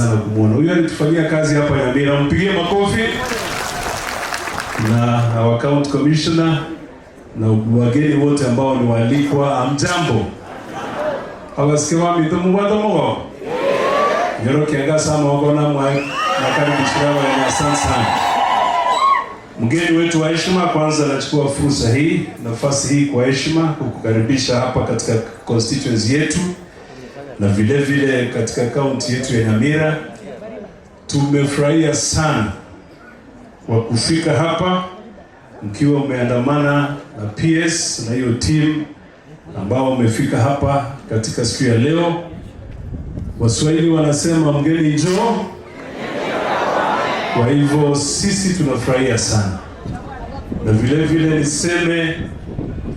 sana kumwona huyu. Alitufanyia kazi hapa Nyamira, mpigie makofi, na our county commissioner na wageni wote ambao ni waalikwa, hamjambo? Abasike ba mito mubwate omogo nyorokianga sana wagona mwakaribishira wageni. Asante sana. Mgeni wetu wa heshima, kwanza nachukua fursa hii, nafasi hii kwa heshima kukukaribisha hapa katika constituency yetu na vile vile katika kaunti yetu ya Nyamira. Tumefurahia sana kwa kufika hapa mkiwa umeandamana na PS na hiyo team ambao wamefika hapa katika siku ya leo. Waswahili wanasema mgeni njoo. Kwa hivyo sisi tunafurahia sana, na vile vile niseme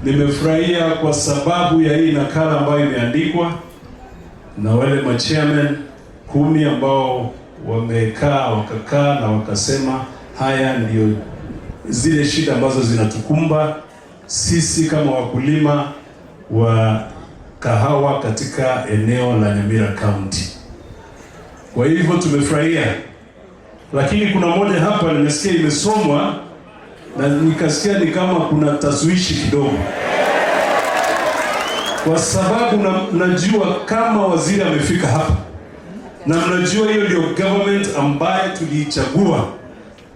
nimefurahia kwa sababu ya hii nakala ambayo imeandikwa na wale machairman 10 ambao wamekaa wakakaa na wakasema haya ndio zile shida ambazo zinatukumba sisi kama wakulima wa kahawa katika eneo la Nyamira County. Kwa hivyo tumefurahia, lakini kuna moja hapa nimesikia imesomwa na nikasikia ni kama kuna tashwishi kidogo, kwa sababu najua kama waziri amefika hapa na mnajua hiyo ndio government ambaye tuliichagua,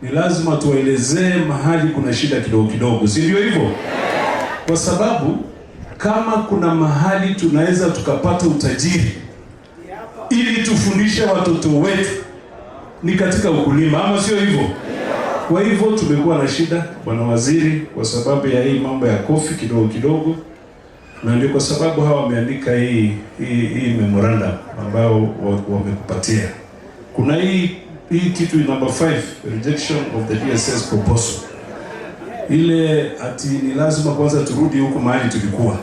ni lazima tuwaelezee mahali kuna shida kidogo kidogo, si ndio hivyo? Kwa sababu kama kuna mahali tunaweza tukapata utajiri ili tufundishe watoto wetu ni katika ukulima, ama sio hivyo? Kwa hivyo tumekuwa na shida, bwana waziri, kwa sababu ya hii mambo ya coffee kidogo kidogo, na ndio kwa sababu hawa wameandika hii memorandum ambayo wamekupatia. Kuna hii kitu number 5, rejection of the DSS proposal, ile ati ni lazima kwanza turudi huku mahali tulikuwa.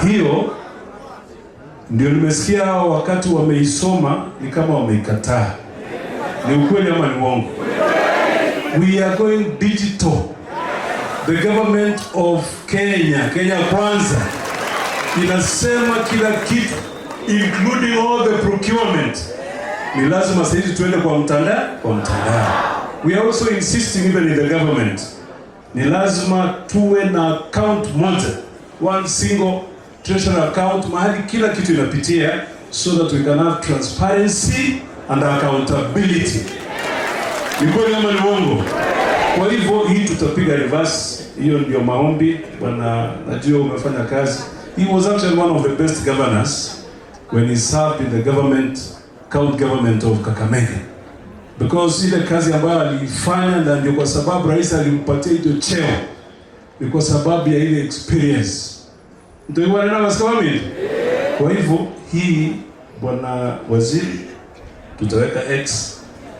Hiyo ndio nimesikia hao wakati wameisoma ni kama wameikataa. Ni ukweli ama ni uongo? We are going digital. The government of Kenya, Kenya Kwanza, inasema kila kitu including all the procurement ni lazima sasa hizi tuende kwa mtandao, kwa mtandao. We are also insisting even in the government, ni lazima tuwe na account moja, one single treasury account, mahali kila kitu inapitia, so that we can have transparency and accountability. Ni kweli ama ni uongo? Kwa hivyo hii tutapiga reverse. Hiyo ndio maombi bwana, najua umefanya kazi. He was actually one of the best governors when he served in the government, county government of Kakamega, because ile kazi ambayo aliifanya, na ndio kwa sababu rais alimpatia hicho cheo, ni kwa sababu ya ile experience. Ndio hivyo neno. Kwa hivyo hii, bwana waziri, tutaweka X,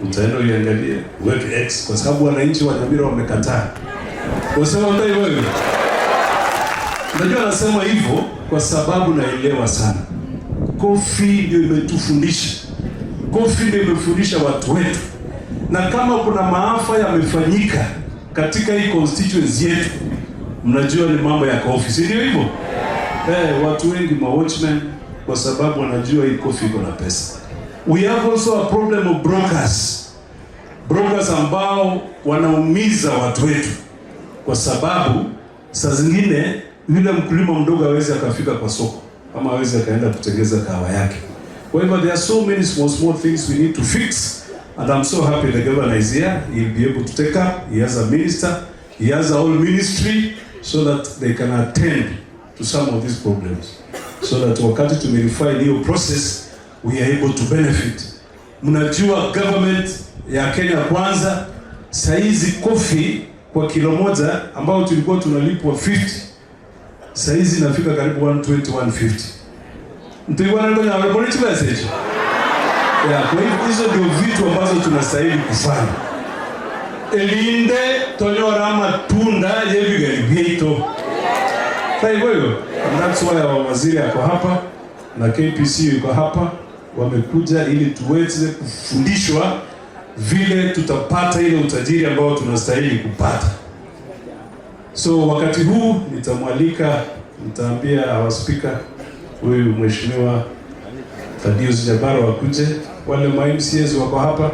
utaenda uiangalie, uweke X kwa sababu wananchi wa Nyamira wamekataa. Wasema ndio hivyo. Unajua nasema hivyo kwa sababu naelewa sana. Coffee ndio imetufundisha. Coffee ndio imefundisha watu wetu, na kama kuna maafa yamefanyika katika hii constituency yetu, mnajua ni mambo ya coffee, si ndio hivyo? Eh, watu wengi ma watchmen, kwa sababu wanajua hii coffee iko na pesa. We have also a problem of brokers. Brokers ambao wanaumiza watu wetu, kwa sababu saa zingine yule mkulima mdogo hawezi akafika kwa soko ama hawezi akaenda kutengeza kahawa yake. Kwa hivyo there are so many small small things we need to fix, and I'm so happy the governor is here. He'll be able to take up. He has a minister, he has a whole ministry so that they can attend to some of these problems, so that wakati tumerefine hiyo process, we are able to benefit. Mnajua government ya Kenya Kwanza saizi coffee kwa kilo moja ambao tulikuwa tunalipwa 50, saizi inafika karibu 120, 150. Mtuiwana ndo na message. Yeah, kwa hivyo hizo ndio vitu ambazo tunastahili kufanya. Elinde tonyora matunda yebigari bieto. Sasa hivyo hivyo. And that's why our waziri ako hapa na KPC yuko hapa, wamekuja ili tuweze kufundishwa vile tutapata ile utajiri ambao tunastahili kupata. So wakati huu nitamwalika, nitaambia our speaker huyu Mheshimiwa Thadius Jabaro akuje. Wale ma MCAs wako hapa.